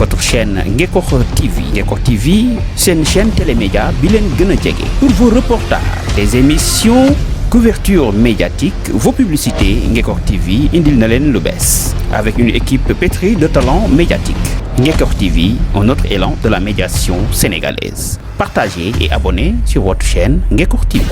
votre chaîne Ngekokh TV. Ngekokh TV, c'est une chaîne télémédia bilen gëna djégé. Pour vos reportages, des émissions, couverture médiatique, vos publicités, Ngekokh TV indil na len lu bess. Avec une équipe pétrie de talents médiatiques. Ngekokh TV, un autre élan de la médiation sénégalaise. Partagez et abonnez sur votre chaîne Ngekokh TV.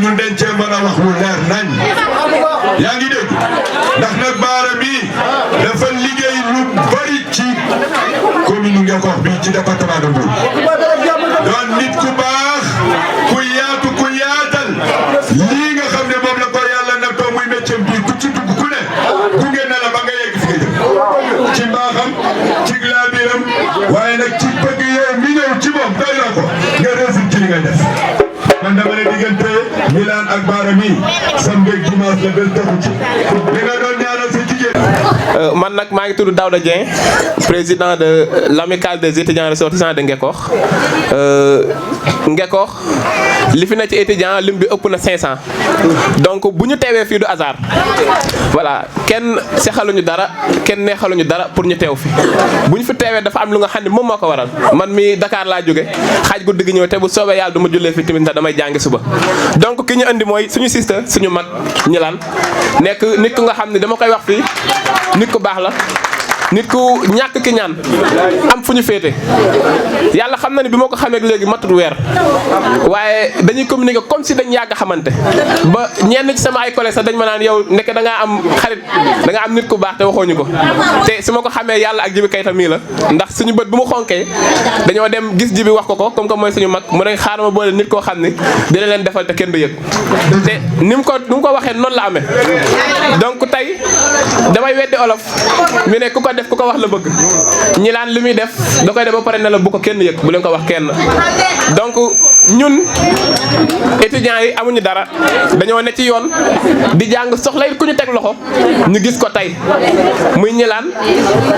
ñun dañ cee mën a wax lu leer nañ yaa ngi dégg ndax nag Bara bi dafa liggéey lu bari ci commune Ngekokh bi ci département de Mbour doon nit ku baax ku yaatu ku yaatal lii nga xam ne moom la ko yàlla nag too muy métier bi ku ci dugg ku ne gunge na ak baara mi sa mbég dimanche la bel taxu ci li nga doon ñaanal sa jigéen. man nag maa ngi tudd Daouda Dieng président de l'amicale des étudiants ressortissants de Ngekoox Ngekoox li fi na ci étudiant lim bi ëpp na 500 donc bu ñu teewee fii du hasard voilà kenn sexaluñu dara kenn neexaluñu dara pour ñu teew fi bu ñu fi teewee dafa am lu nga xam ne moom moo ko waral man mi Dakar laa jóge xaaj guddi gi ñëw te bu soobee yàlla du ma jullee fi tamit ndax damay jàngi suba donc ki ñu andi mooy suñu sister suñu mag Gnilane nekk nit ku nga xam ne dama koy wax fii nit ku baax la nit ku ñàkk ki ñaan am fu ñu féete yàlla xam na ni bi moo ko xamee léegi matut weer waaye dañuy communiquer comme si dañ yàgg xamante ba ñenn ci sama ay collègues sax dañ ma naan yow nekk da ngaa am xarit da nga am nit ku baax te waxooñu ko te su ma ko xamee yàlla ak Jibi Kayta mii la ndax suñu bët bu mu xonkee dañoo dem gis Jibi wax ko comme que mooy suñu mag mu ne xaaral ma boole nit koo xam ni dina leen defal te kenn du yëg te ni mu ko waxee noonu la amee donc tey damay weddi olof mi ne ku ko wax la bëgg Gnilane li muy def da koy def ba pare ne la bu ko kenn yëg bu leen ko wax kenn donc ñun étudiants yi amuñu dara dañoo ne ci yoon di jàng soxla it ku ñu teg loxo ñu gis ko tey muy Gnilane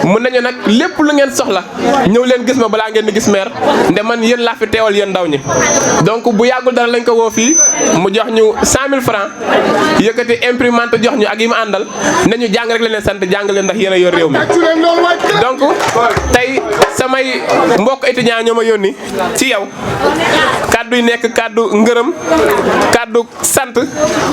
mun nañu nag lépp lu ngeen soxla ñëw leen gis ma balaa ngeen di gis maire nde man yéen laa fi teewal yéen ndaw ñi donc bu yàggul dara lañ ko woo fii mu jox ñu 100 000 francs yëkkati imprimante jox ñu ak yi mu àndal ne ñu jàng rek la leen sant jàng leen ndax yéen a yor réew mi donc tey samay mbokk étudiant ñoo ma yónni ci yow kaddu yi nekk kaddu ngërëm kaddu sant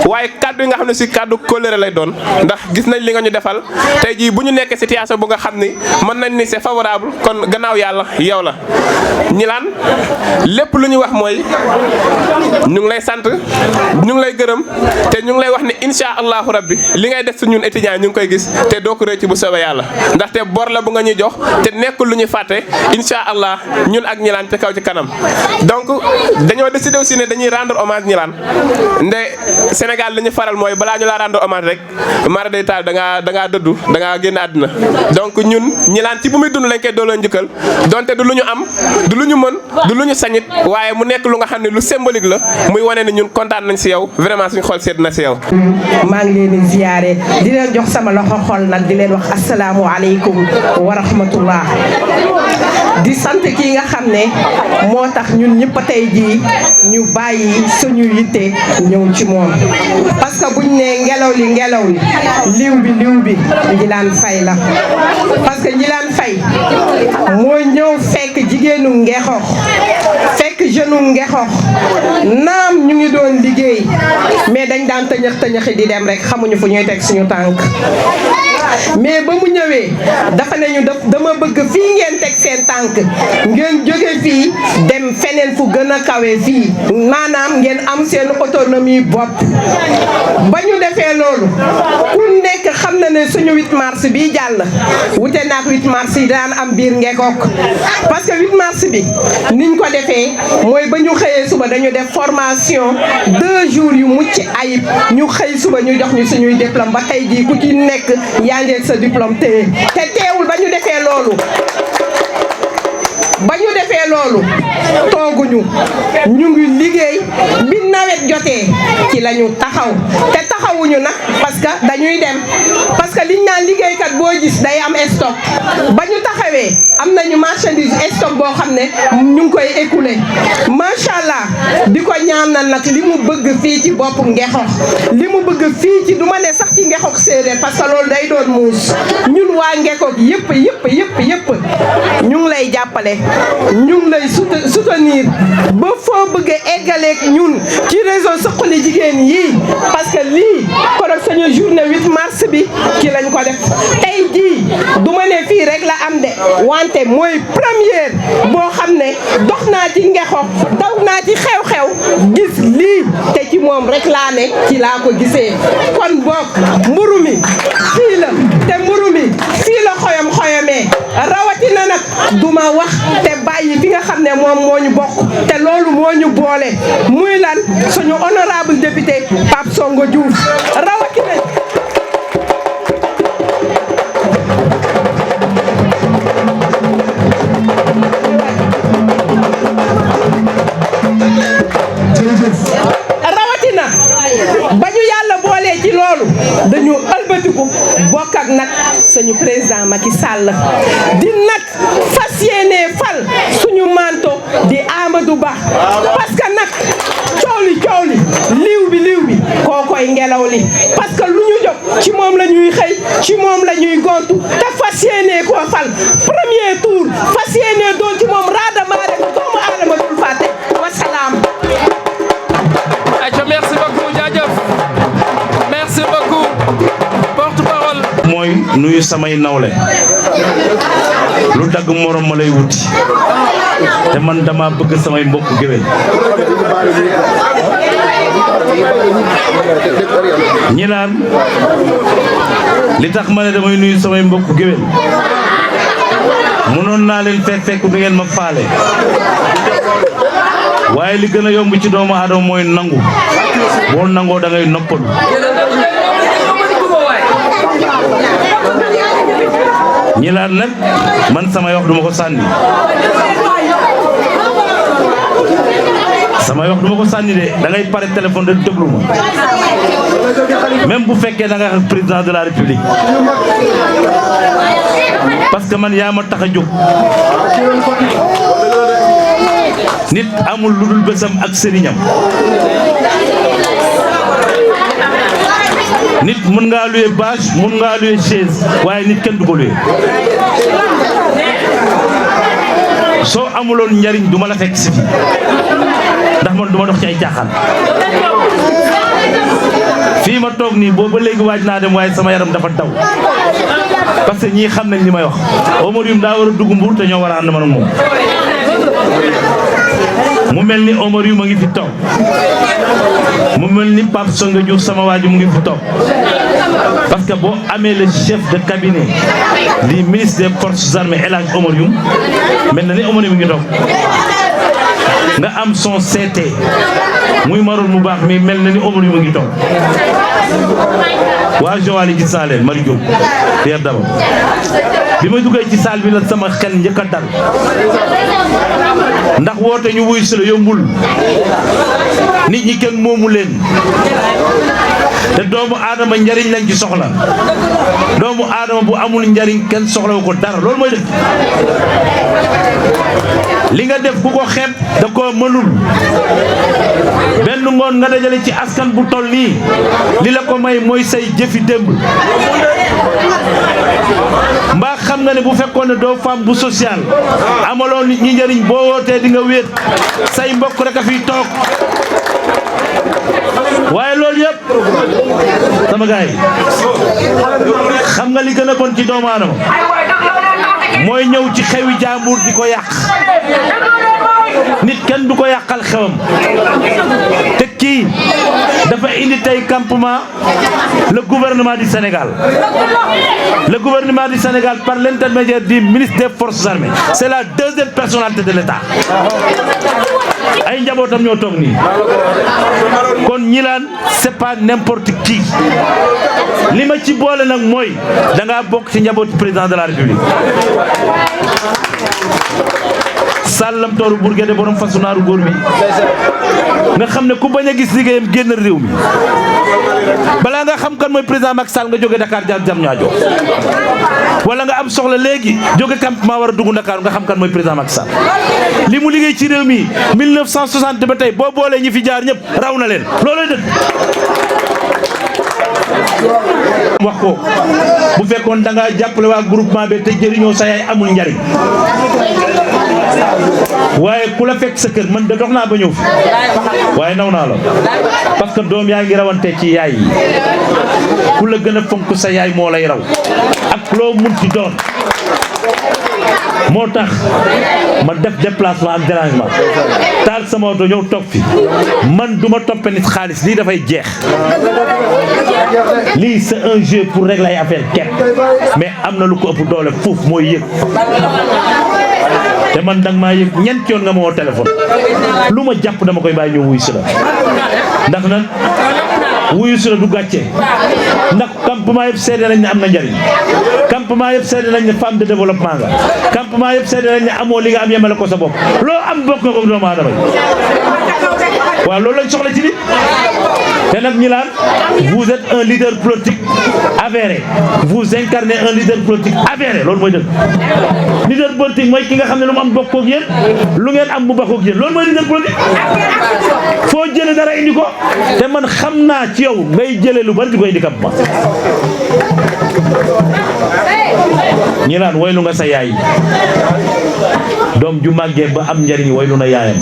waaye kaddu yi nga xam ne si kaddu kóllëre lay doon ndax gis nañ li nga ñu defal tey jii bu ñu nekkee situation bu nga xam ni mën nañ ni c'est favorable kon gannaaw yàlla yow la Gnilane lépp lu ñu wax mooy ñu ngi lay sant ñu ngi lay gërëm te ñu ngi lay wax ni insha allahu rabbi li ngay def su ñun étudiant ñu ngi koy gis te doo ko rëcc bu soobee yàlla ndaxte bor la bu nga ñuy jox te nekkul lu ñuy fàtte insha allah ñun ak Gnilane ci kaw ci kanam donc dañoo décidé aussi ne dañuy rendre hommage Gnilane nde Sénégal li ñu faral mooy balaa ñu laa rendre hommage rek mara day taal da ngaa dëddu da ngaa génn àddina donc ñun Gnilane ci bu muy dund lañ koy dooloo njëkkal donte du lu ñu am du lu ñu mën du lu ñu sañit waaye mu nekk lu nga xam ne lu symbolique la muy wane ni ñun kontaan nañ si yow vraiment suñu xol sedd na si yow. maa ngi leen di ziyaare di leen jox sama loxo xol nag di leen wax asalaamualeykum wa rahmatullah di sant kii nga xam ne moo tax ñun ñëpp tey jii ñu bàyyi suñu yitte ñëw ci moom parce que buñ ne ngelaw li liw bi Gnilane Faye la parce que Gnilane Faye moo ñëw fekk jigéenu Ngexoox fekk jeune Ngexoox naam ñu ngi doon liggéey mais dañ daan tëñëxi di dem rek xamuñu fu ñuy teg suñu tànk mais ba mu ñëwee dafa nañu dama bëgg fii ngeen teg seen tànk ngeen jóge fii dem feneen fu gën a kawe fii maanaam ngeen am seen autonomie bopp ba ñu defee loolu ku nekk xam na ne suñu 8 mars bi jàll wute naak 8 mars yi daan am biir Ngekoox parce que 8 mars bi niñ ko defee mooy ba ñu xëyee suba dañu def formation 2 jours yu mucc ayib ñu xëy suba ñu jox ñu suñuy diplôme ba tey jii ku ci nekk yaa ngi sa diplôme te teewul ba ñu defee loolu tooguñu ñu ngi liggéey bi nawet jotee ci la ñu taxaw te taxawuñu nag parce que dañuy dem parce que liñ naan liggéeykat boo gis day am stock ba ñu taxawee am nañu marchandise stock boo xam ne ñu ngi koy écoulé macha allah di ko ñaanal nag li mu bëgg fii ci bopp Ngexoox li mu bëgg fii ci du ma ne sax ci Ngexoox séeréer parce que loolu day doon muus ñun waa Ngekoox yëpp ñu ngi lay jàppale ñu ngi lay soutenir ba foo bëgg a eggaleeg ñun ci réseau Suxali Jigéen yi parce que lii korog sañu journée 8 mars bi ci lañ ko def tey jii du ma ne fii rek la am de wante mooy première boo xam ne dox naa ci Ngexoox daw naa ci xew-xew gis lii te ci moom rek laa ne ci laa ko gisee kon boog mburu mi fii la te mburu mi fii la xoyomee rawatina nag duma wax te bàyyi fi nga xam ne moom moo ñu bokk te loolu moo ñu boole muy lan suñu honorable député Pape Songo Diouf rawatina ëlbatiku bokk ak nag suñu président Macky Sall di nag fas yéene fal suñu manto di Amadou Ba parce que nag coow li liw bi kookoy ngelaw li parce que lu ñu jóg ci moom la ñuy xëy ci moom la ñuy gontu te fas yéene koo fal premier tour fas yéene doon ci moom raadama rek doomu aadama dul fàtte wasalaam. Aïcha merci beaucoup jaajëf merci beaucoup porte-parole. mooy nuyu samay nawle lu dagg morom ma lay wuti te man dama bëgg samay mbokk géwél ñi naan li tax ma ne damay nuyu samay mbokk géwél mënoon naa leen fekk du ngeen ma faale waaye li gën a yomb ci doomu aadama mooy nangu boo nangoo da ngay noppalu ñi laan nag man sama wax duma ko sànni de da ngay pare téléphone de déglu ma même bu fekkee da nga wax président de la république parce que man yaa ma tax a jóg nit amul lu dul bésam ak sëriñam nit mën ngaa luye bâche mën ngaa luye chaise waaye nit kenn du ko luye soo amuloon njariñ du ma la fekk si fi ndax man du ma dox ci ay caaxaan fii ma toog nii boobu ba léegi waaj naa dem waaye sama yaram dafa daw parce que ñii xam nañ li may wax Omar Youm daa war a dugg Mbour te ñoo war a ànd man ak moom mu mel ni Omar Youm a ngi fi toog mu mel ni Pape Songa Diouf sama waaju mu ngi fi toog parce que boo amee le chef de cabinet du ministre des forces armées El Hadj Omar Youm mel na ni Omar Youm ngi toog nga am son CT muy maroon mu baax mi mel na ni Omar Youm ngi toog waa Joal yi gis naa leen Mari Diop Pierre Daba bi ma duggee ci salle bi la sama xel njëkk a dal ndax woote ñu wuy si la yombul nit ñi kenn moomu leen te doomu aadama njariñ lañ ci soxla doomu aadama bu amul njariñ kenn soxlawu ko dara loolu mooy def li nga def ku ko xeeb da ko mënul benn ngoon nga dajale ci askan bu toll nii li la ko may mooy say jëfi démb mbaa xam nga ne bu fekkoon ne doo femme bu social amaloo nit ñi njariñ boo wootee di nga wéet say mbokk rek a fiy toog waaye loolu yëpp sama gaay xam nga li gën a bon ci doomu aadama mooy ñëw ci xewi jàmbur di ko yàq nit kenn du ko yàqal xewam te kii dafa indi tey campement le gouvernement du Sénégal par l'intermédiaire du ministre des forces armées c'est la deuxième personnalité de l'État ay njabootam ñoo toog nii kon ñi laan c'est pas n'importe qui li ma ci boole nag mooy da ngaa bokk ci njabootu président de la République sàllam tooru Bourguédé borom fasu naaru góor mi nga xam ne ku bañ a gis liggéeyam génn réew mi balaa nga xam kan mooy président Macky Sall nga jóge Dakar jam ñaajo wala nga am soxla léegi jóge campement war a dugg Dakar nga xam kan mooy président Macky Sall li mu liggéey ci réew mi 1960 ba tey boo boolee ñi fi jaar ñëpp raw na leen looloy dëgg wax ko bu fekkoon da nga jàppale waa groupement bi te jëriñoo sa yaay amul njariñ waaye ku la fekk sa kër man de dox naa ba ñëw fi waaye naw naa la parce que doom yaa ngi rawante ci yaay yi ku la gën a fonk sa yaay moo lay raw ak loo munti doon moo tax ma def déplacement ak dérangement taal sama oto ñëw toog fi man du ma toppe nit xaalis lii dafay jeex lii c'est un jeu pour régler ay affaire kenn mais am na lu ko ëpp doole fuuf mooy yëg te man danga maa yëg ñeent yoon nga ma woo téléphone lu ma jàpp dama koy bàyyi ñëw wuyu si la ndax nag wuyu si la du gàcce ndax campement yëpp seede nañ ne am na njariñ campement yëpp seede nañ ne femme de développement nga campement yëpp seede nañ ne amoo li nga am yemale ko sa bopp loo am bokk nga ko doomu aadama yi waaw loolu lañ soxla ci nit te nag ñi laan vous êtes un leader politique avéré vous incarnez un leader politique avéré loolu mooy dëgg leader politique mooy ki nga xam ne lu mu am bokk ak yéen lu ngeen am mu bokk ak yéen loolu mooy leader politique foo jëlee dara indi ko te man xam naa ci yow ngay jëlee lu bari di ko indi campement ñi laan waylu nga sa yaay doom ju màggee ba am njariñ waylu na yaayam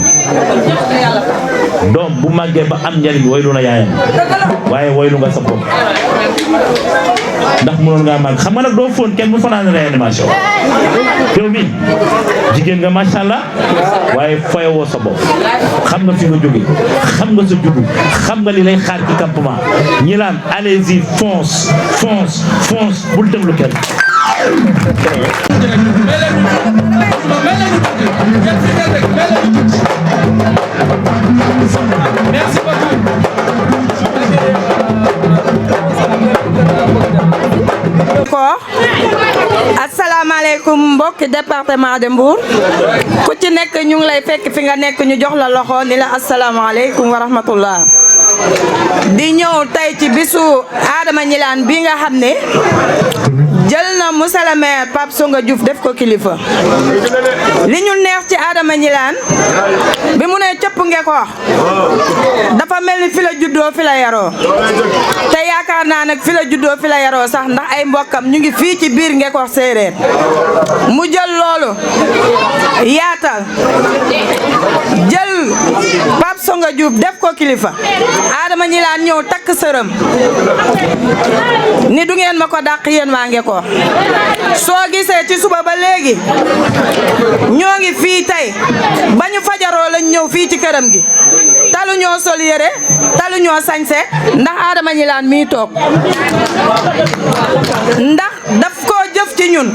doom bu màggee ba am njariñ waylu na yaayam waaye waylu nga sa bopp ndax mënoon ngaa màgg xam nga nag doo fóon kenn bu fanaan réanimation yow mi jigéen nga macha allah waaye foyewoo sa bopp xam nga fi nga jóge xam nga sa juddu xam nga li lay xaar ci campement ñi laan allez-y fonce fonce fonce bul déglu kenn Merci beaucoup. ko asalaamaaleykum mbokki département de Mbour ku ci nekk ñu ngi lay fekk fi nga nekk ñu jox la loxo ni la asalaamaaleykum wa rahmatullah di ñëw tey ci bisu Adama Gnilane bi nga xam ne jël na monsieur le maire Pape Songa Diouf def ko kilifa li ñu neex ci Adama Gnilane bi mu ne cëpp Ngekoox dafa mel ni fi la juddoo fi la yaroo te yaakaar naa nag fi la juddoo fi la yaroo sax ndax ay mbokkam ñu ngi fii ci biir Ngekoox séeréer mu jël loolu yaatal jël Pape Songa Diouf def ko kilifa Adama Gnilane ñëw takk sërëm ni du ngeen ma ko dàq yéen waa Ngekoox soo gisee ci suba ba léegi ñoo ngi fii tey ba ñu fajaroo lañ ñëw fii ci këram gi talu ñoo sol yére talu ñoo sañse ndax Adama Gnilane mii toog ndax daf koo jëf ci ñun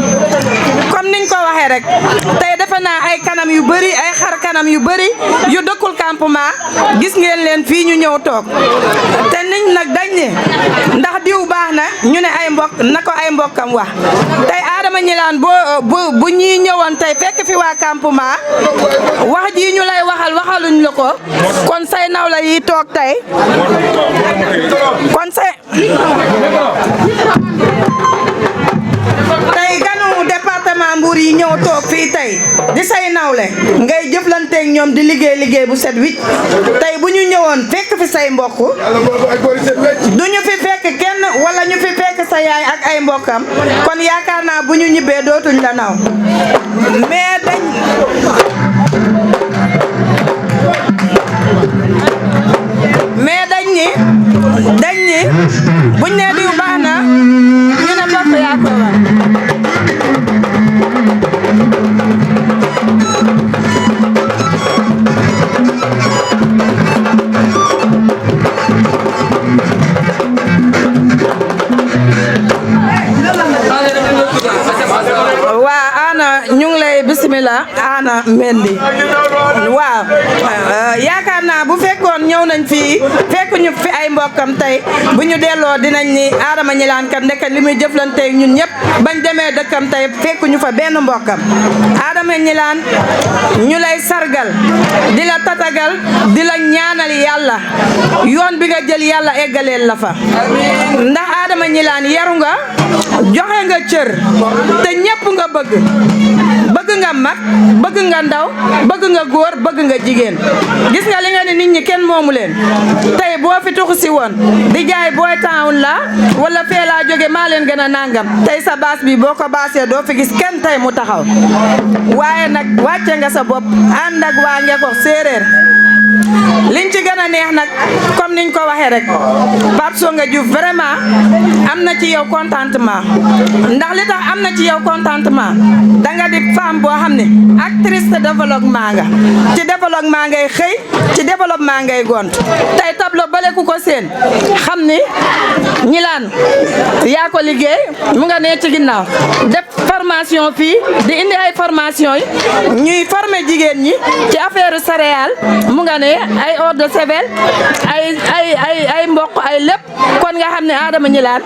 comme niñ ko waxee rek tey defe naa ay kanam yu bëri ay xar kanam yu bëri yu dëkkul campement gis ngeen leen fii ñu ñëw toog te niñ nag dañ ne ndax diw baax na ñu ne ay mbokk na ko ay mbokkam wax tey Adama Gnilane bu ñii ñëwoon tey fekk fi waa campement wax ji ñu lay waxaluñ la ko kon say nawla yi toog tey kon say tey ganu département Mbour yi ñëw toog fii tey di say nawle ngay jëflanteeg ñoom di liggéey bu set wicc tey bu ñu ñëwoon fekk fi say mbokk du ñu fi fekk kenn wala ñu fi fekk sa yaay ak ay mbokkam kon yaakaar naa bu ñu ñibbee dootuñ la naw mais dañ ni buñ ne diw baax na ñu ne mbokk yaa ko war waa ana ñu ngi lay bismillah ana Mendy waaw yaakaar naa bu fekkoon ñëw nañ fii fekk ñu fi ay mbokkam tey bu ñu delloo dinañ ni Adama Gnilane kat ndeke li muy jëflanteeg ñun ñëpp bañ demee dëkkam tey fekk ñu fa benn mbokkam Adama Gnilane ñu lay sargal di la tatagal di la ñaanal yàlla yoon bi nga jël yàlla eggaleel la fa ndax Adama Gnilane yaru nga joxe nga cër te ñëpp nga bëgg nga mag bëgg nga ndaw bëgg nga góor bëgg nga jigéen gis nga li nga ni nit ñi kenn moomu leen tey boo fi tuxu si woon di jaay booy town la wala fee laa jóge maa leen gën a nangam tey sa baas bi boo ko baasee doo fi gis kenn tey mu taxaw waaye nag wàcce nga sa bopp ànd ak waa Ngekoox séeréer liñ ci gën a neex nag comme niñ ko waxee rek Pape Songa Diouf vraiment am na ci yow contentement ndax li tax am na ci yow contentement danga di femme boo xam ne actrice de développement nga ci développement ngay xëy ci développement ngay gont tey tableau bale ku ko seen xam ni Gnilane yaa ko liggéey mu nga nee ci ginnaaw def formation fii di indi ay formation yi ñuy former jigéen ñi ci affaire céréales mu nga ne génnee ay eau de Javel ay mboq ay lépp kon nga xam ne Adama Gnilane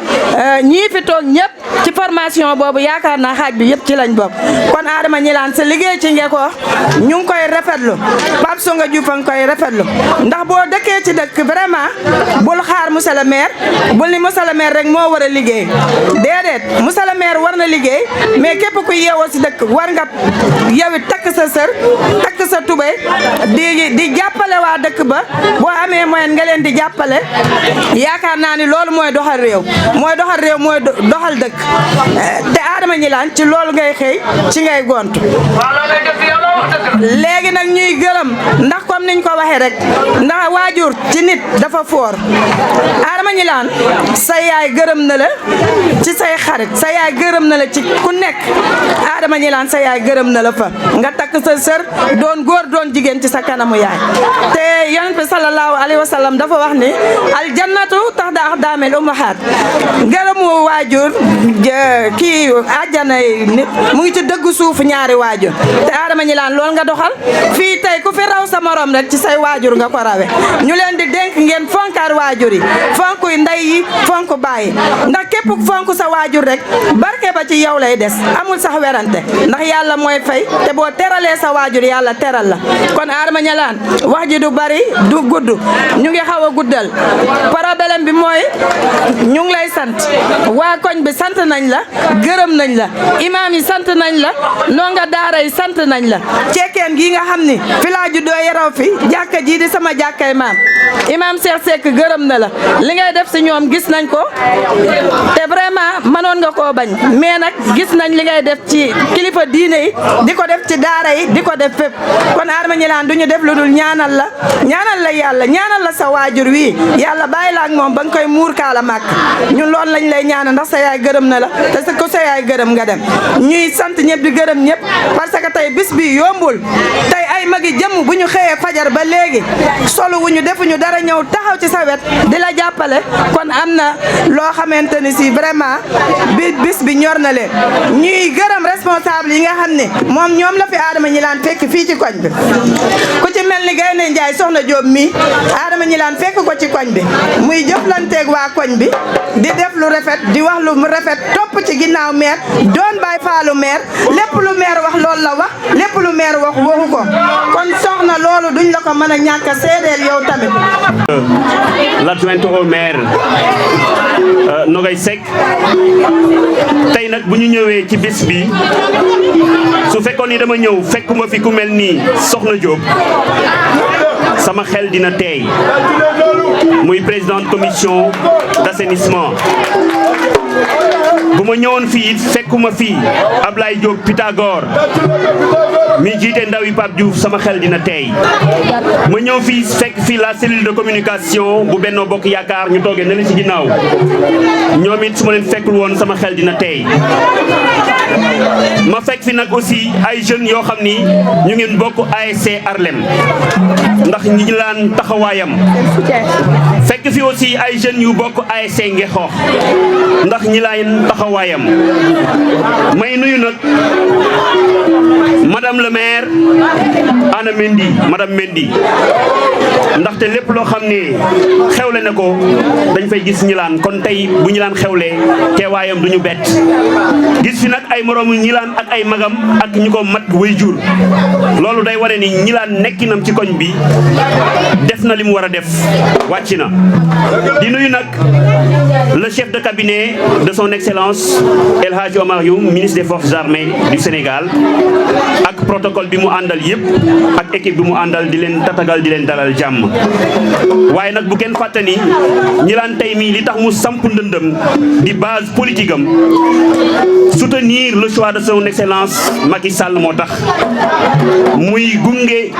ñii fi toog ñëpp ci formation boobu yaakaar naa xaaj bi yëpp ci lañ bokk kon Adama Gnilane sa liggéey ci Ngeko ñu ngi koy rafetlu Pape Songa Diouf a ngi koy rafetlu ndax boo dëkkee ci dëkk vraiment bul xaar monsieur le maire bul ni monsieur le maire rek moo war a liggéey déedéet monsieur le maire war na liggéey mais képp ku yeewoo si dëkk war nga yow it takk sa sër takk sa tubéy di jàppale waa dëkk ba boo amee moyen nga leen di jàppale yaakaar naa ni loolu mooy doxal réew mooy doxal dëkk te Adama Gnilane ci loolu ngay xëy ci ngay gontu léegi nag ñuy gërëm ndax comme niñ ko waxee rek ndax waajur ci nit dafa foor Adama Gnilane sa yaay gërëm na la ci say xarit sa yaay gërëm na la ci ku nekk Adama Gnilane sa yaay gërëm na la fa nga takk sa sër doon góor doon jigéen ci sa kanamu yaay te yonent bi sallallahu alayhi wa sallam dafa wax ni aljannatu tahta aqdaamil ummahaat gërëmu waajur kii àjjana nit mu ngi ci dëgg suuf ñaari waajur te Adama Gnilane loolu nga doxal fii tey ku fi raw sa morom rek ci say waajur nga ko rawe ñu leen di dénk ngeen fonkaar waajur yi fonk ndey yi fonk baay ndax képp fonk sa waajur rek barke ba ci yow lay des amul sax werante ndax yàlla mooy fay te boo teralee sa waajur yàlla teral la kon Adama Gnilane wax ji du bari du gudd ñu ngi xaw a guddal problème bi mooy ñu ngi lay sant waa koñ bi sant nañ la gërëm nañ la imaam yi sant nañ la ndonga daara yi sant nañ la ceekeen gi nga xam ni fi laa juddoo yaraw fi jàkka ji di sama jàkkay maam imaam Cheikh Seck gërëm na la li ngay def si ñoom gis nañ ko te vraiment mënoon nga koo bañ mais nag gis nañ li ngay def ci kilifa diine yi di ko def ci daara yi di ko def fépp kon Adama Gnilane du ñu def lu dul ñaanal la yàlla ñaanal la sa waajur wi yàlla bàyyi la ak moom ba nga koy muur kaala màkk ñun loolu lañ lay ñaanal ndax sa yaay gërëm na la te sa ko sa yaay gërëm nga dem ñuy sant ñëpp di gërëm ñëpp parce que tey bis bi yombul tey ay magi jëmm bu ñu xëyee fajar ba léegi solu wuñu defuñu dara ñëw taxaw ci sa wet di la jàppale kon am na loo xamante ni si vraiment bis bi ñor na leen ñuy gërëm responsable yi nga xam ne moom ñoom la fi Adama Gnilane fekk fii ci koñ bi ku ci mel ni Gaynde Njaay soxna Jóob mi Adama Gnilane fekk ko ci koñ bi muy jëflanteeg waa koñ bi di def lu rafet di wax lu rafet topp ci ginnaaw maire doon bàyyi faalu maire lépp lu maire wax loolu la wax lépp lu maire wax waxu ko kon soxna loolu duñ la ko mën a ñàkk a seedeel yow tamit. L'adjointe au maire Nogay Seck tey nag bu ñu ñëwee ci bis bi su fekkoon ni dama ñëw fekkuma fi ku mel nii Soxna Diop sama xel dina teey muy présidente commission d'assainissement bu ma ñëwoon fii it fekkuma fii Ablaye Diop Pythagore mi jiite ndaw yi Pape Diouf sama xel dina teey ma ñëw fii fekk fii la cellule de communication bu Benno Bokk Yaakaar ñu toogee ne la ci ginnaaw ñoom it su ma leen fekkul woon sama xel dina teey ma fekk fi nag aussi ay jeunes yoo xam ni ñu ngeen bokk ASC Arlem ndax Gnilane taxawaayam fekk fi aussi ay jeunes yu bokk ASC Ngexoox ndax Gnilane taxawaayam may nuyu nag madame le maire Anna Mendy madame Mendy ndaxte lépp loo xam ne xewle na ko dañ fay gis Gnilane kon tey bu Gnilane xewlee teewaayam du ñu bett gis fi nag ay moroomu Gnilane ak ay magam ak ñu ko mat way jur loolu day wane ni Gnilane nekkinam ci koñ bi def na li mu war a def wàcc na di nuyu nag le chef de cabinet de son excellence El Hadji Omar Youm ministre des forces armées du Sénégal ak protocole bi mu àndal yëpp ak équipe bi mu àndal di leen tatagal di leen dalal jàmm waaye nag bu kenn fàtte ni Gnilane tey mii li tax mu samp ndëndëm di base politique am soutenir le choix de son excellence Macky Sall moo tax muy gunge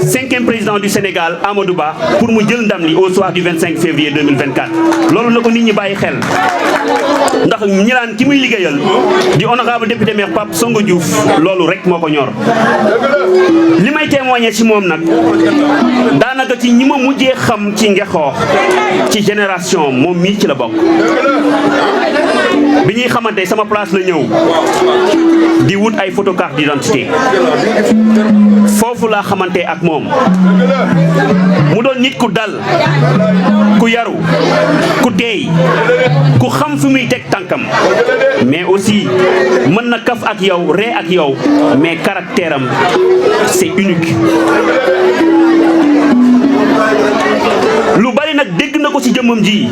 5e président du Sénégal Amadou Ba pour mu jël ndam li au soir du 25 février 2024 loolu na ko nit ñi bàyyi xel ndax Gnilane ki muy liggéeyal di honorable député maire Pape Songa Diouf loolu rek moo ko ñor li may témoigner ci moom nag daanaka ci ñi ma mujjee xam ci Ngexoox ci génération moom mii ci la bokk bi ñuy xamante sama place la ñëw di wut ay photo carte d'identité foofu laa xamante ak moom mu doon nit ku dal ku yaru ku teey ku xam fi muy teg tànkam mais aussi mën na kaf ak yow ree ak yow mais caractère am c'est unique lu bari nag dégg na ko ci jëmmam ji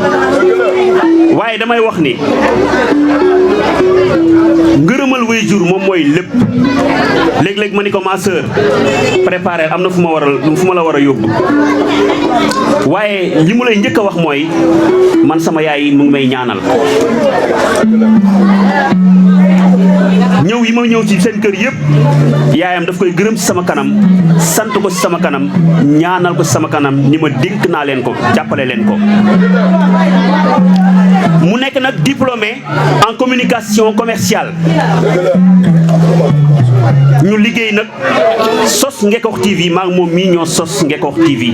waaye damay wax ni ngërëmal waajur moom mooy lépp léeg-léeg ma ni ko ma sœur préparer am na fu ma la war a yóbbu waaye li mu lay njëkk a wax mooy man sama yaay yi mu ngi may ñaanal ñëw yi ma ñëw ci seen kër yëpp yaayam daf koy gërëm ci sama kanam sant ko ci sama kanam ñaanal ko ci sama kanam ni ma dénk naa leen ko jàppale leen ko mu nekk nag diplômé en communication commerciale ñu liggéey nag sos Ngekokh TV maa ngi moom mii ñoo sos Ngekokh TV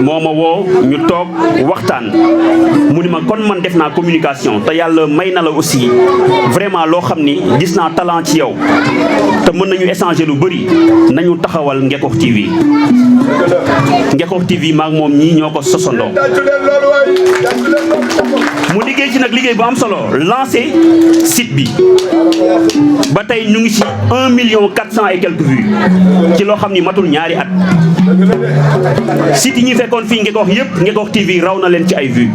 moo ma woo ñu toog waxtaan mu ni ma kon man def naa communication te yàlla may na la aussi vraiment loo xam ni gis naa talent ci yow te mën nañu échanger lu bëri nañu taxawal Ngekokh TV Ngekokh TV maa ngi moom ñii ñoo ko sosandoo mu liggéey ci nag liggéey bu am solo lancé site bi ba tey ñu ngi ci 1,400,000 et quelques vues ci loo xam ni matul ñaari at site yi ñuy fekkoon fii Ngekokh yëpp Ngekokh TV raw na leen ci ay vues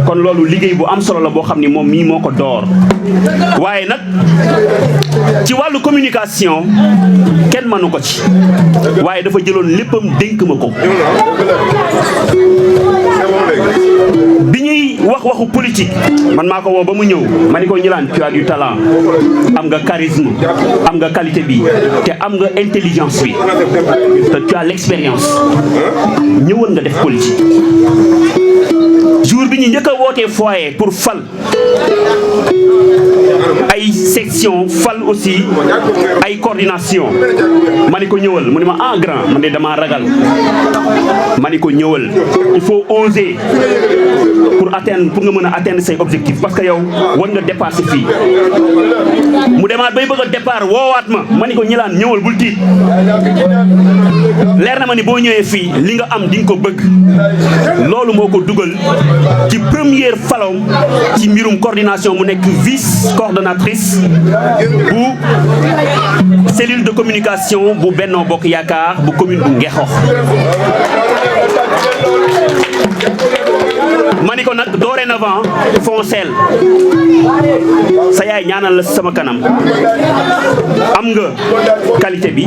kon loolu liggéey bu am solo la boo xam ni moom mii moo ko door waaye nag ci wàllu communication kenn mënu ko ci waaye dafa jëloon léppam dénk ma ko bi ñuy wax waxu politique man maa ko woo ba mu ñëw ma ni ko Gnilane tu as du talent am nga charisme am nga qualité bi te am nga intelligence bi te tu as l'expérience ñëwoon nga def politique jour bi ñu njëkk a wootee foyer pour fal ay section fal aussi ay coordination ma ni ko ñëwal mu ne ma ah grand man de dama ragal ma ni ko ñëwal il faut oser pour nga mën a atteindre say objectifs parce que yow war nga dépasser fii mu demaat bay bëgg a départ woowaat ma ni ko Gnilane ñëwal bul tiit leer na ma ni boo ñëwee fii li nga am di nga ko bëgg loolu moo ko dugal ci première falom ci mbirum coordination mu nekk vice coordonnatrice bu cellule de communication bu Benno Bokk Yaakaar bu commune bu Ngekokh ma ni ko nag dorénavant foncel sa yaay ñaanal la sama kanam am nga qualité bi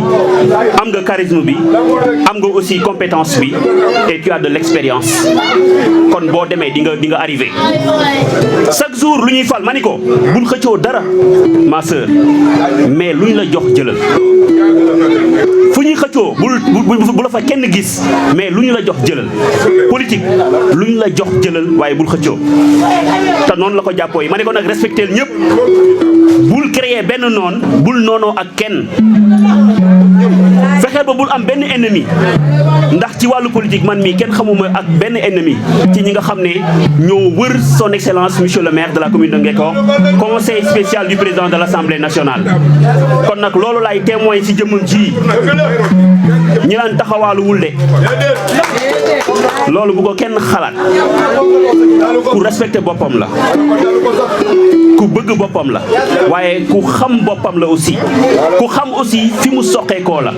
am nga charisme bi am nga aussi compétence bi et tu as de l'expérience kon boo demee di nga arrivé chaque jour lu ñuy fal ma ni ko bul xëccoo dara ma sœur mais luñ la jox jëlal fu ñuy xëccoo bu la fa kenn gis mais lu ñu la jox jëlal politique lu ñu la jox jëlal waaye bul xëccoo te noonu la ko jàppoo yi ma ne ko nag respecté ñëpp bul créer benn noon bul noonoo ak kenn fexeel ba bul am benn ennemi ndax ci wàllu politique man mii kenn xamuma ak benn ennemi ci ñi nga xam ne ñoo wër son excellence monsieur le maire de la commune de Ngekokh conseil spécial du président de l'Assemblée nationale kon nag loolu laay témoin ci jëmmam ji Gnilane taxawaaluwul de loolu bu ko kenn xalaat ku respecté boppam la ku bëgg boppam la waaye ku xam boppam la aussi ku xam aussi fi mu soqeekoo la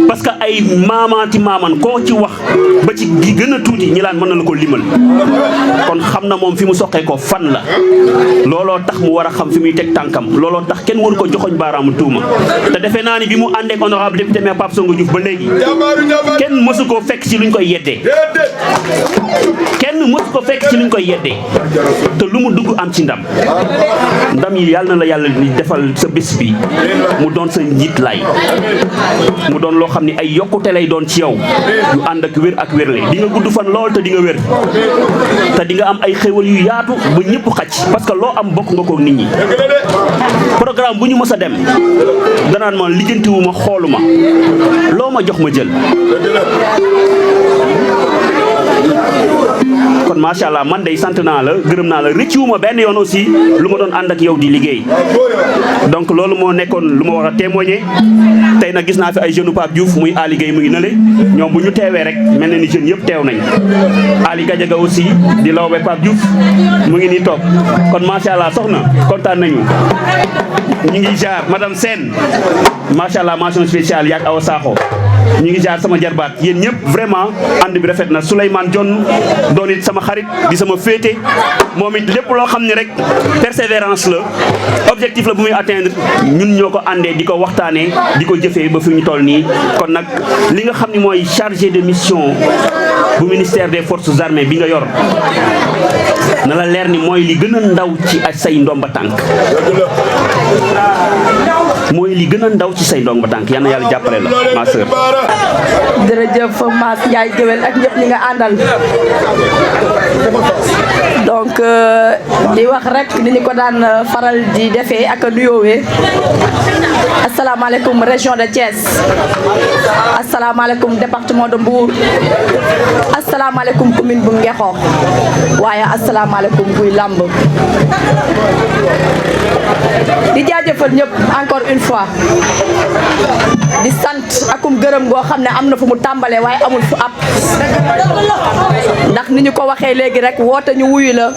parce que ay maamaati maaman koo ci wax ba ci gi gën a tuuti Gnilane mën na la ko limal kon xam na moom fi mu soqeekoo fan la looloo tax mu war a xam fi muy teg tànkam looloo tax kenn waru ko joxoñ baaraamu tuuma te defe naa ni bi mu àndee ak honorable député maire Pape Songo Diouf ba léegi kenn mësu koo fekk ci luñ koy yeddee kenn mësu ko fekk ci luñ koy yeddee te lu mu dugg am ci ndam yi yàlla na la yàlla di defal sa bés bi mu doon sa njiit lay mu doon loo xam ni ay yokkute lay doon ci yow yu ànd ak wér ak wérle di nga gudd fan lool te di nga wér te di nga am ay xéwal yu yaatu ba ñëpp xacc parce que loo am bokk nga ko nit ñi programme bu ñu mës a dem danaan ma lijjantiwuma xooluma loo ma jox ma jël kon macha allah man day sant naa la gërëm naa la rëccuwuma benn yoon aussi lu ma doon ànd ak yow di liggéey donc loolu moo nekkoon lu ma war a témoigner tey nag gis naa fi ay jeunes Pape Diouf muy Ali Gueye mu ngi nële ñoom bu ñu teewee rek mel na ni jeunes yëpp teew nañ Ali Gadiaga aussi di lawbe Pape Diouf mu ngi nii toog kon macha allah soxna kontaan nañu ñu ngi jaar madame Sène macha allah mention spéciale yaak Awa Sakho ñu ngi jaar sama jarbaat yéen ñëpp vraiment ànd bi rafet na Souleymane Dione doon it sama xarit di sama féete moom it lépp loo xam ne rek persévérance la objectif la bu muy atteindre ñun ñoo ko àndee di ko waxtaanee di ko jëfee ba fi ñu toll nii kon nag li nga xam ne mooy chargé de mission bu ministère des forces armées bi nga yor na la leer ni mooy li gën a ndaw ci say ndomba tànk mooy li gën a ndaw ci say ndomba tànk yal na yàlla jàppale la ma sœur. jërëjëf Mass Ndiaye Géwél ak ñëpp ñi nga àndal donc di wax rek ni ñu ko daan faral di defee ak a nuyoowee asalaamaaleykum région de Thiès asalaamaaleykum département de Mbour asalaamaaleykum commune bu Ngexoox waaye asalaamaaleykum buy làmb di jaajëfal ñëpp encore une fois di sant akum gërëm goo xam ne am na fu mu tàmbalee waaye amul fu ab ndax ni ñu ko waxee léegi rek woote ñu wuyu la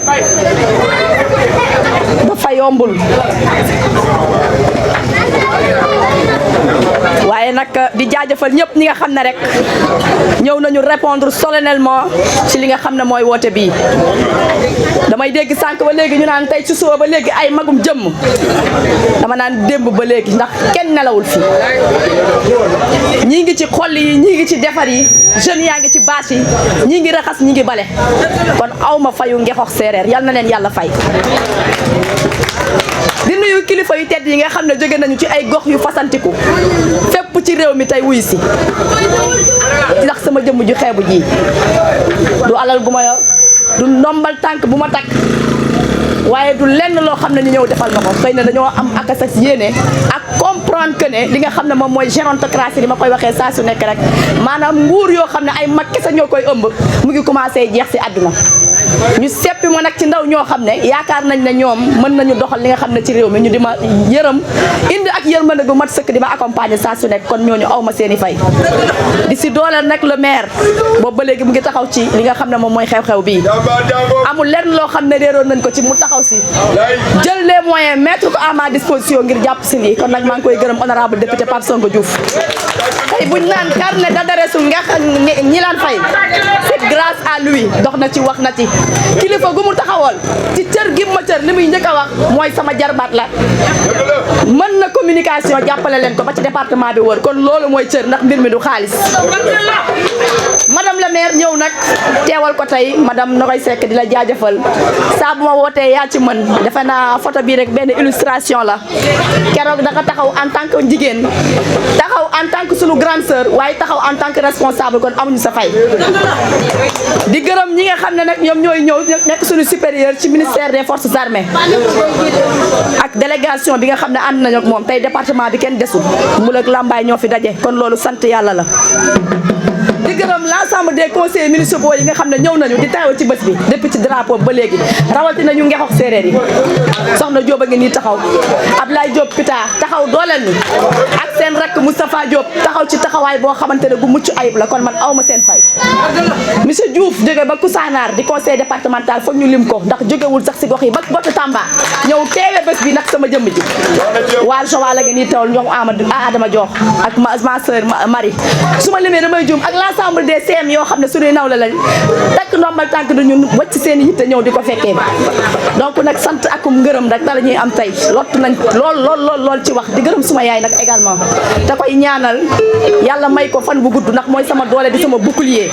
dafa yombul waaye nag di jaajëfal ñëpp ñi nga xam ne rek ñëw nañu répondre solennellement ci li nga xam ne mooy woote bii damay dégg sànq ba léegi ñu naan tey ci suba ba léegi ay magum jëmm dama naan démb ba léegi ndax kenn nelawul fi ñii ngi ci xol yi ñii ngi ci defar yi jeunes yaa ngi ci bâche yi ñii ngi raxas ñii ngi bale kon awma fayu Ngexoox séeréer yal na leen yàlla fay di nuyu kilifa yu tedd yi nga xam ne jóge nañu ci ay gox yu fasantiku fépp ci réew mi tey wuyu si ndax sama jëmm ju xeebu ji du alal gu ma yor du ndombal tànk bu ma takk waaye du lenn loo xam ne ñu ñëw defal ma ko xëy na dañoo am ak sa yéene ak comprendre que ne li nga xam ne moom mooy gérontocratie li ma koy waxee saa su nekk rek maanaam nguur yoo xam ne ay mag kese ñoo koy ëmb mu ngi commencé jeex si àdduna ñu seppi ma nag ci ndaw ñoo xam ne yaakaar nañ ne ñoom mën nañu doxal li nga xam ne ci réew mi ñu di ma yërëm indi ak yërmande gu mat sëkk di ma accompagner saa su nekk kon ñooñu aw ma seen i fay di si dooleel nag le maire boobu ba léegi mu ngi taxaw ci li nga xam ne moom mooy xew-xew bii amul lenn loo xam ne réeroon nañ ko ci mu taxaw si jël les moyens mettre ko à ma disposition ngir jàpp si lii kon nag maa ngi koy gërëm honorable député Pape Sonko Diouf tey buñ naan carnet d'adresse ñi laan fay c'est grâce à lui dox na ci wax na ci kilifa gu mu taxawal ci cër gi ma cër li muy njëkk a wax mooy sama jarbaat la mën na communication jàppale leen ko ba ci département bi wër kon loolu mooy cër ndax mbir mi du xaalis madame la maire ñëw nag teewal ko tey madame Nogoy Seck di la jaajëfal saa bu ma wootee yaa ci mën defe naa photo bii rek benn illustration la keroog da nga taxaw en tant que jigéen taxaw en tant que sunu grande sœur waaye taxaw en tant que responsable kon amuñu sa fay di gërëm ñi nga xam ne nag ñoom ñooy ñëw nekk suñu supérieur ci ministère des forces armées ak délégation bi nga xam ne ànd nañu ak moom tey département bi kenn desul Mbul ak Lambaay ñoo fi daje kon loolu sant yàlla la di gërëm l'ensemble des conseillers municipaux yi nga xam ne ñëw nañu di taxaw ci bés bi depuis ci drapeau ba léegi rawatina ñu Ngexoox séeréer yi soxna Diop a ngi nii taxaw Ablaye Diop Pita taxaw dooleel ni ak seen rakk Moustapha Diop taxaw ci taxawaay boo xamante ne gu mucc ayib la kon man awma seen fay monsieur Diouf jóge ba Koussanar di conseil départemental foog ñu lim ko ndax jógewul sax si gox yi ba botu Tamba ñëw teewe bés bi nag sama jëmm ji waa Joal la ngi nii tawal ñoom Adama Diokh ak ma sœur Marie su ma limee damay juum ak l'ensemble des CM yoo xam ne suñuy naw la lañ takk ndombal tànk du ñun wacc seen i yitte ñëw di ko fekkee donc nag sant akum ngërëm rek dala ñuy am tey lott nañ lool ci wax di gërëm suma yaay nag également te koy ñaanal yàlla may ko fan bu gudd ndax mooy sama doole di sama bouclier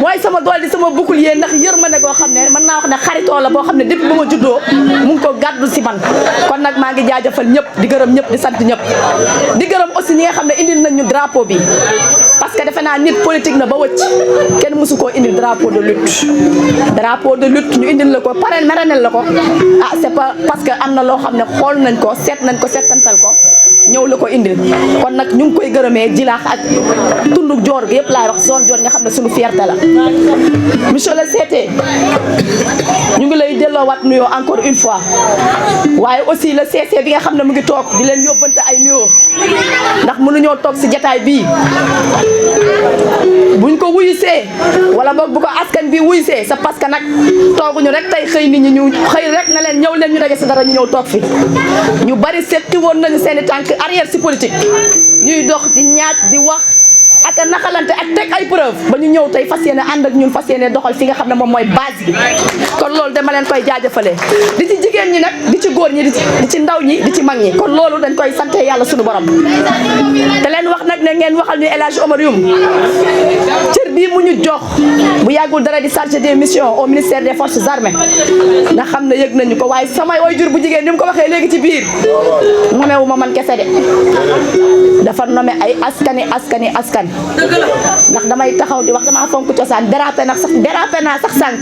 mooy sama doole di sama bouclier ndax yërmande goo xam ne mën naa wax ne xaritoo la boo xam ne depuis ba ma juddoo mu ngi ko gàddu si man kon nag maa ngi jaajëfal ñëpp di gërëm ñëpp di sant ñëpp di gërëm aussi ñi nga xam ne indil nañ ñu drapeau bi parce que defe naa nit politique na ba wëcc kenn mësu koo indil drapeau de lutte ñu indil la ko parrainel la ko ah c'est pas parce que am na loo xam ne xool nañ ko seet nañ ko seetantal ko ñëw la ko indil kon nag ñu ngi koy gërëmee Jilaax ak tundu Joor gi yëpp laay wax zone Joor nga xam ne suñu fierté la monsieur le CT ñu ngi lay delloowaat nuyoo encore une fois waaye aussi le CC bi nga xam ne mu ngi toog di leen yóbbante ay nuyoo ndax mënuñoo toog si jataay bii buñ ko wuyusee wala boog bu ko askan bi wuyusee c'est parce que nag tooguñu rek tey xëy nit ñi ñu xëy rek na leen ñëw leen ñu daje si dara ñu ñëw toog fi ñu bari setti woon nañu seen i tànk arrière si politique ñuy dox di ñaaj di wax ak naxalante ak teg ay preuve ba ñu ñëw tey fas yéene ànd ak ñun fas yéene doxal fi nga xam ne moom mooy base bi kon loolu dama leen koy jaajëfale di ci jigéen ñi nag di ci góor ñi di ci ndaw ñi di ci mag ñi kon loolu dañ koy sante yàlla suñu borom te leen wax nag ne ngeen waxal ñu El Hadj Omar Youm cër bii mu ñu jox bu yàggul dara di chargé des missions au ministère des forces armées nga xam ne yëg nañu ko waaye samay waajur bu jigéen ni mu ko waxee léegi ci biir nomewu ma man kese de dafa nome ay askan ndax damay taxaw di wax damaa fonk cosaan dérapé naa sax sànq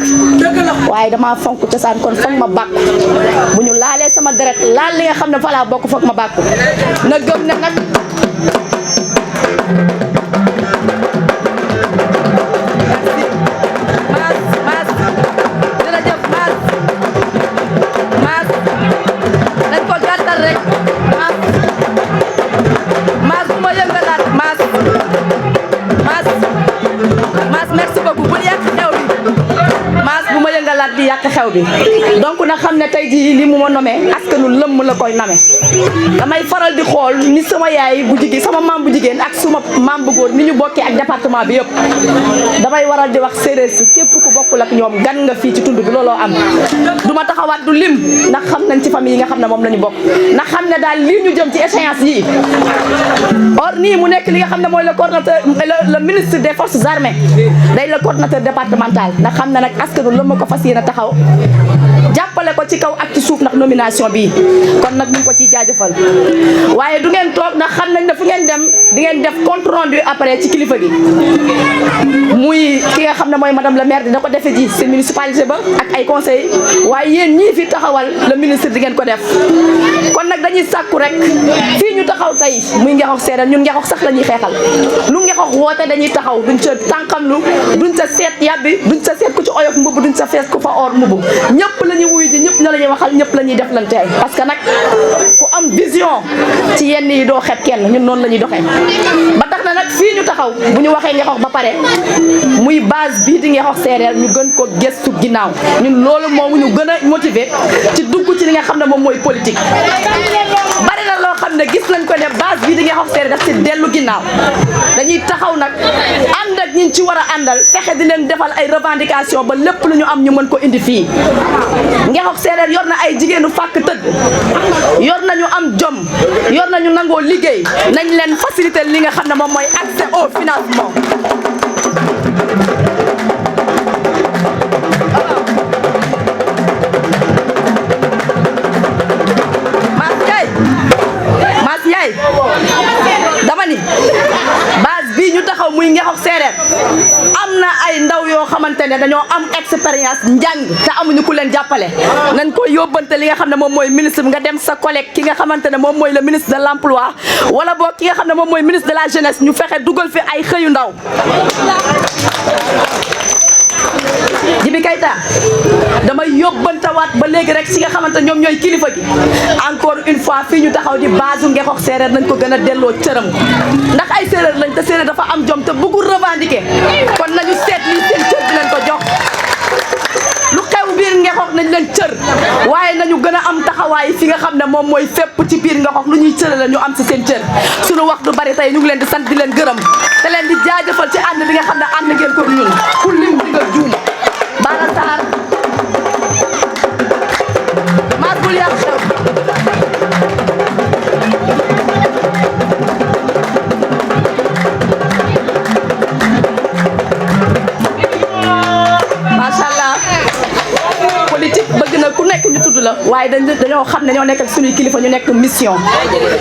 waaye damaa fonk cosaan kon foog ma bàkku bu ñu laalee sama deret laal li nga xam ne fa laa bokk foog ma bàkku na gëm ne nag di yàq xew bi donc nag xam ne tey jii li mu ma nomee askanu lëmm la koy nome damay faral di xool ni sama yaay bu jigéen sama maam bu jigéen ak suma maam bu góor ni ñu bokkee ak département bi yëpp damay waral di wax séeréer si képp ku bokkul ak ñoom gan nga fii ci tund bi looloo am du ma taxawaat du lim ndax xam nañ ci famille yi nga xam ne moom la ñu bokk ndax xam ne daal lii ñu jëm ci échéance yii or nii mu nekk li nga xam ne mooy le coordonnateur le ministre des forces armées day le coordonnateur départemental ndax xam ne nag askanu lëmm ko fas yéene taxaw jàppale ko ci kaw ak ci suuf ndax nomination bi kon nag ñu ngi ko ciy jaajëfal waaye du ngeen toog ndax xam nañ ne fu ngeen dem di ngeen def compte rendu après ci kilifa gi muy ki nga xam ne mooy madame la maire dina ko defe ji seen municipalité ba ak ay conseil waaye yéen ñii fi taxawal le ministre di ngeen ko def kon nag dañuy sàkku rek fii ñu taxaw tey muy Ngexox Séeréer ñun Ngexox sax la ñuy xeexal lu Ngexox woote dañuy taxaw duñ ca tànqamlu duñ ca seet yàbbi duñ ca seet ku ci oyof mbubb duñ sa fees ku fa or mbubb ñëpp la ñuy wuyu ji ñëpp na la ñuy waxal ñëpp la ñuy deflanteel parce que nag ku am vision ci yenn yi doo xeeb kenn ñun noonu la ñuy doxee ba tax na nag fii ñu taxaw bu ñu waxee Ngexox ba pare muy base bii di Ngexox Séeréer ñu gën ko gëstu ginnaaw ñun loolu moom ñu gën a motiver ci dugg ci li nga xam ne moom mooy politique bari na loo xam ne gis nañ ko ne base bii di Ngexox Séeréer daf ci dellu ginnaaw dañuy taxaw nag ànd ak ñi ci war a àndal fexe di leen defal ay revendication ba lépp lu ñu am ñu mën ko indi fii Ngexox Séeréer yor na ay jigéenu fàkk tëdd yor nañu am jom yor nañu nangoo liggéey nañ leen faciliter li nga xam ne moom mooy accès au financement Mass Ndiaye dama ni base bii ñu taxaw muy Ngexox Séeréer am na ay ndaw yoo xamante ne dañoo am expérience njàng te amuñu ku leen jàppale nañ ko yóbbante li nga xam ne moom mooy ministre nga dem sa collègue ki nga xamante ne moom mooy le ministre de l'emploi wala boog ki nga xam ne moom mooy ministre de la jeunesse ñu fexe dugal fi ay xëyu ndaw Jibi Kayta damay yóbbantawaat ba léegi rek ci nga xamante ñoom ñooy kilifa gi encore une fois fii ñu taxaw di base Ngexox Séeréer nañ ko gën a delloo cëram ndax ay séeréer lañ te séeréer dafa am jom te bëggul revendiquer kon nañu seet lii seen cër di leen ko jox lu xew biir Ngexox nañ leen cër waaye nañu gën a am taxawaay fi nga xam ne moom mooy fépp ci biir Ngexox lu ñuy cërale ñu am ci seen cër suñu wax du bari tey ñu ngi leen di sant di leen gërëm te leen di jaajëfal ci ànd bi nga xam ne ànd ngeen ko ñun ku lim di nga juum Bara Sarr Mass bul yàq xew macha allah politique bëgg na ku nekk ñu tudd la waaye dañoo xam ne ñoo nekk ak suñuy kilifa ñu nekk mission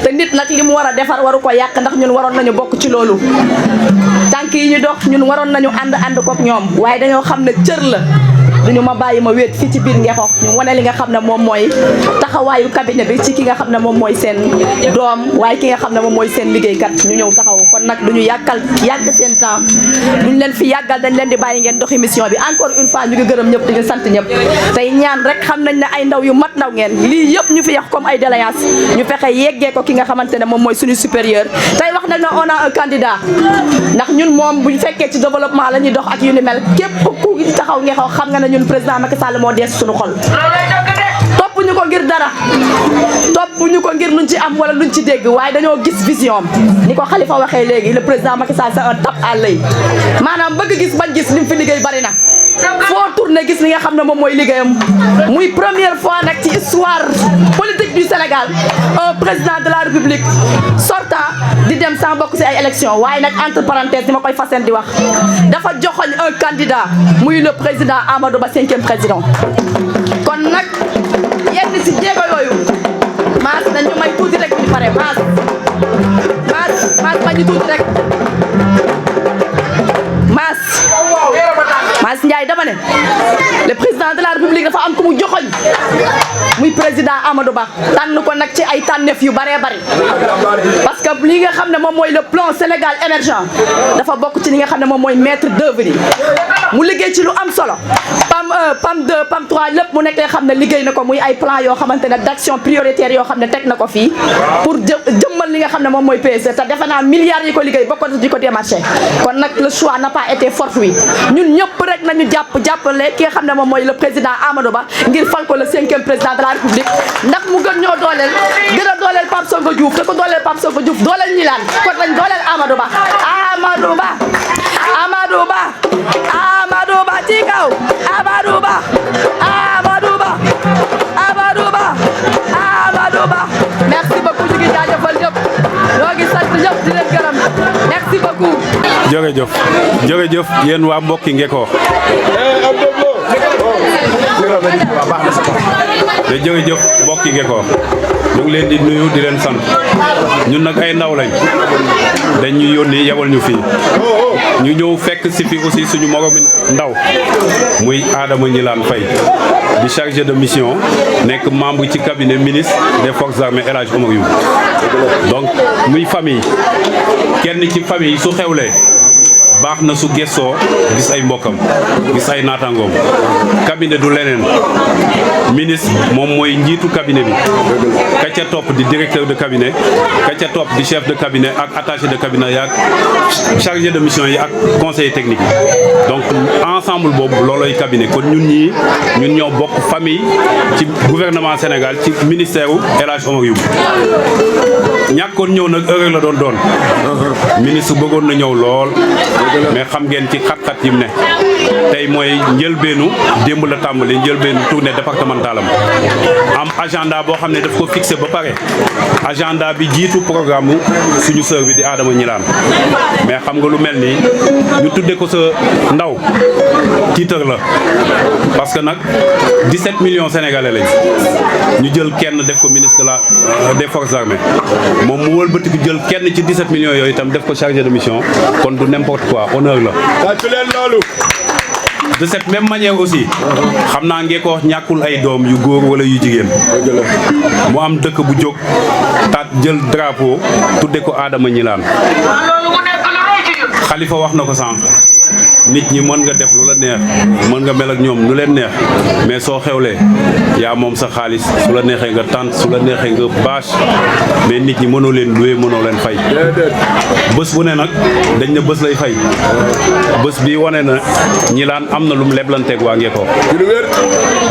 te nit nag li mu war a defar waru ko yàq ndax ñun waroon nañu bokk ci loolu tànk yi ñu dox ñun waroon nañu ànd kook ñoom waaye dañoo xam ne cër la duñu ma bàyyi ma wéet fii ci biir Ngexox ñu wane li nga xam ne moom mooy taxawaayu cabinet bi ci ki nga xam ne moom mooy seen doom waaye ki nga xam ne moom mooy seen liggéeykat ñu ñëw taxaw kon nag duñu yàgg seen temps duñ leen fi yàggal dañ leen di bàyyi ngeen doxi mission bi encore une fois ñu ngi gërëm ñëpp di sant ñëpp tey ñaan rek xam nañ ne ay ndaw yu mat ndaw ngeen lii yëpp ñu fi yax comme ay déléance ñu fexe yeggee ko ki nga xamante ne moom mooy suñu supérieur tey wax nañ ne on a un candidat ndax ñun moom buñ fekkee ci développement la ñuy dox ak yu ni mel képp ku taxaw Ngexox xam nga ne ñun président Macky Sall moo dees suñu xol topp ñu ko ngir dara topp ñu ko ngir luñ ci am wala luñ ci dégg waaye dañoo gis vision ni ko Khalifa waxee léegi le président Macky Sall c'est un tape à l'œil maanaam bëgg gis bañ gis lim fi liggéey bari na foo tourné gis li nga xam ne moom mooy liggéeyam muy première fois nag ci histoire politique du Sénégal un président de la République sortant di dem sans bokk ci ay élections waaye nag entre parenthèses ni ma koy fasen di wax dafa joxoñ un candidat muy le président Amadou Ba 5e président kon nag yenn ci jéego yooyu maas nañu may tuuti rek ñu pare maas ma ñu tuuti rek Mass Ndiaye dama ne le président de la République dafa am ku mu joxoñ muy président Amadou Ba tànn ko nag ci ay tànneef yu bëree bëri parce que li nga xam ne moom mooy le plan Sénégal émergent dafa bokk ci li nga xam ne moom mooy maître d'œuvre yi mu liggéey ci lu am solo PAM 1 PAM 2 PAM 3 lépp mu nekk nga xam ne liggéey na ko muy ay plan yoo xamante ne d'action prioritaire yoo xam ne teg na ko fii pour jëmmal li nga xam ne moom mooy PSE te defe naa milliards yi ko liggéey bokk di ko démarché kon nag le choix n'a pas été fortuit ñun ñëpp rek nañu jàppale ki nga xam ne moom mooy le président Amadou Ba ngir fal ko le 5e président de la République ndax mu gën ñoo dooleel gën a dooleel Pape Sonko Diouf te ko dooleel Pape Sonko Diouf dooleel ñi laan kon nañ dooleel Amadou Ba Amadou Ba Amadou Ba Amadou Ba ci kaw Amadou Ba Amadou Ba Amadou Ba Amadou Ba merci beaucoup ñu ngi jaajëfal ñëpp ñoo ngi sant ñëpp di leen gërëm merci beaucoup jërëjëf yéen waa mbokki Ngexox te jërëjëf mbokki Ngexox ñu ngi leen di nuyu di leen sant ñun nag ay ndaw lañ dañ ñu yónni yebal ñu fii ñu ñëw fekk si fi aussi suñu moromi ndaw muy Adama Gnilane Faye di chargé de mission nekk membre ci cabinet ministre des forces armées El Hadj Omar Youm donc muy famille kenn ci famille su xewlee baax na su gestoo gis ay mbokkam gis ay naataangoom cabinet du leneen ministre moom mooy njiitu cabinet bi ka ca topp di directeur de cabinet ka ca topp di chef de cabinet ak attaché de cabinet yi ak chargé de mission yi ak conseiller technique yi donc ensemble boobu looloy cabinet kon ñun ñoo bokk famille ci gouvernement Sénégal ci ministère u El Hadj Omar Youm ñàkkoon ñëw nag heure la doon ministre bëggoon na ñëw lool mais xam ngeen ci xat-xat yim ne tey mooy njëlbeenu démb la tàmbali njëlbeenu tournée départementale am agenda boo xam ne daf ko fixé ba pare agenda bi jiitu programme suñu sœur bi di Adama Gnilane mais xam nga lu mel nii ñu tudde ko sa ndaw tiitar la parce que nag 17 millions sénégalais lañ ñu jël kenn def ko ministre de la des forces armées moom mu wëlbatiku jël kenn ci 17 millions yooyu itam def ko chargé de mission kon du n'importe quoi honneur la. de cette même manière aussi xam naa Ngexox ñàkkul ay doom yu góor wala yu jigéen mu am dëkk bu jóg taat jël drapeau tudde ko Adama Gnilane Khalifa wax na ko sànq nit ñi mën nga def lu la neex mën nga mel ak ñoom nu leen neex mais soo xewlee yaa moom sa xaalis su la neexee nga tànt su la neexee nga bâche mais nit ñi mënoo leen loué mënoo leen fay bés bu ne nag dañ ne bés lay fay bés bi wane na Gnilane am na lu mu leblanteeg waa Ngexox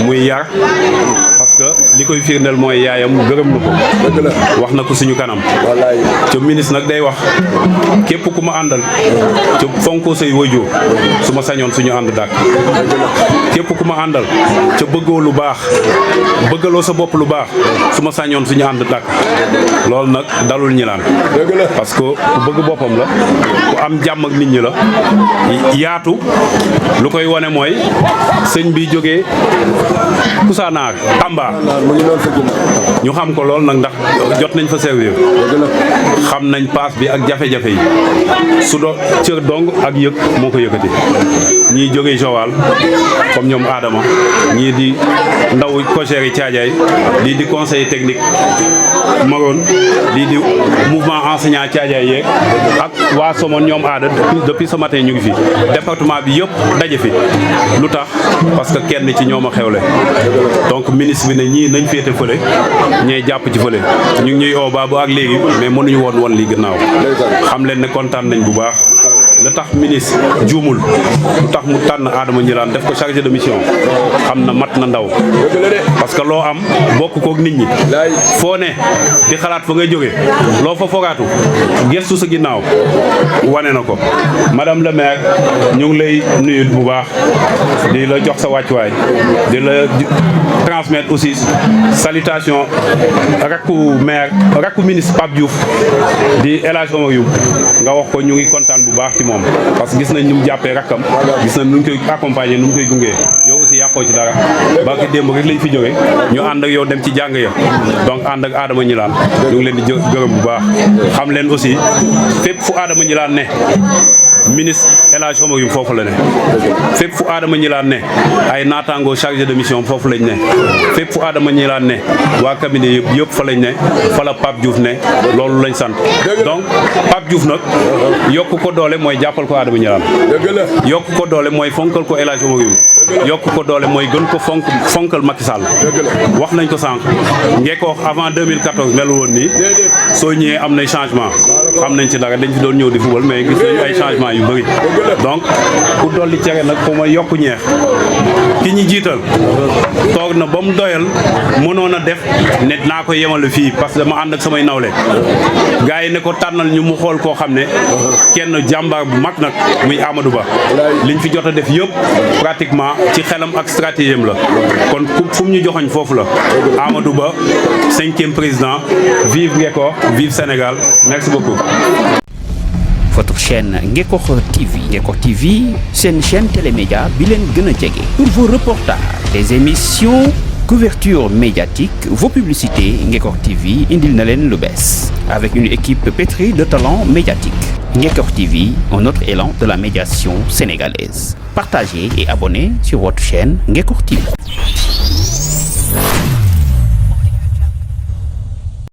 muy yar parce que li koy firndeel mooy yaayam gërëm na ko wax na ko suñu kanam ca ministre nag day wax képp ku ma àndal ca fonko say waajur su ma sañoon suñu ànd dàkk képp ku ma àndal ca bëggoo lu baax bëggaloo sa bopp lu baax su ma sañoon suñu ànd dàkk loolu nag dalul Gnilane parce que ku bëgg boppam la ku am jàmm ak nit ñi la yaatu lu koy wane mooy sëñ bi jógee Kousanaar Tamba ñu xam ko lool nag ndax jot nañ fa servir xam nañ paas bi ak jafe-jafe yi su do cër dong ak yëg moo ko yëkkati ñii jóge Joal comme ñoom Adama ñii di ndaw cochère yi Thiadiaye lii di conseil technique Maroon lii di mouvement enseignant Thiadiaye yeeg ak waa Somone ñoom aada depuis ce matin ñu ngi fi département bi yëpp daje fi lu tax parce que kenn ci ñoom a xewle donc ministre bi ne ñii nañ féete fële ñooy jàpp ci fële ñu ngi ñuy oo baabu ak léegi mais mënuñu woon lii gannaaw xam leen ne kontaan nañ bu baax la tax ministre juumul lu tax mu tànn Adama Ndilane def ko chargé de mission xam na mat na ndaw parce que loo am bokk kook nit ñi foo ne di xalaat fa ngay jóge loo fa fogaatu gestu sa ginnaaw wane na ko madame le maire ñu ngi lay nuyu bu baax di la jox sa wàccuwaay di la transmettre aussi salutation rakku ministre Pape Diouf di El Hadj Omar Youm nga wax ko ñu ngi kontaan bu baax ci moom parce que gis nañ ni mu jàppee rakkam gis nañ nu ñu koy accompagner nu mu koy gungee yow aussi yàqoo ci dara ba ki démb rek lañ fi jóge ñu ànd ak yow dem ci jàng ya donc ànd ak Adama Ndilane ñu ngi leen di gërëm bu baax xam leen aussi fépp fu Adama Ndilane ne ministre El Hadj Omar Youm foofu la ne fépp fu Adama Ndilane ne ay naataangoo chargé de mission foofu lañ ne fépp fu Adama Ndilane ne waa cabinet yëpp fa lañ ne fa la Pape Diouf ne loolu lañ sant donc Pape Diouf nag yokk ko doole mooy jàppal ko Adama Ndilane yokk ko doole mooy fonkal ko El Hadj Omar Youm yokk ko doole mooy gën ko fonkal Macky Sall wax nañ ko sànq Ngeko avant 2014 melu woon nii soo ñëwee am nay changement xam nañ ci dara dañ fi doon ñëw di fubal mais gis nañu ay changement yu bëri donc ku dolli cere nag fu ma yokk ñeex ki ñi jiital toog na ba mu doyal mënoon a def ne naa ko yemale fii parce que dama ànd ak samay nawle gars yi ne ko tànnal ñu mu xool koo xam ne kenn jàmbaar bu mag nag muy Amadou Ba liñ fi jot a def yëpp pratiquement ci xelam ak stratégie am la kon fu mu ñu joxoñ foofu la Amadou Ba 5e président vive Ngeko vive Sénégal merci beaucoup. Votre chaîne Ngeko TV. Ngeko TV, c'est une chaîne télémédia bilen gëna jege. Pour vos reportages, des émissions, couverture médiatique, vos publicités, Ngeko TV indil na len lu bess. Avec une équipe pétrie de talents médiatiques. Ngeko TV, un autre élan de la médiation sénégalaise. Partagez et abonnez sur votre chaîne Ngeko TV.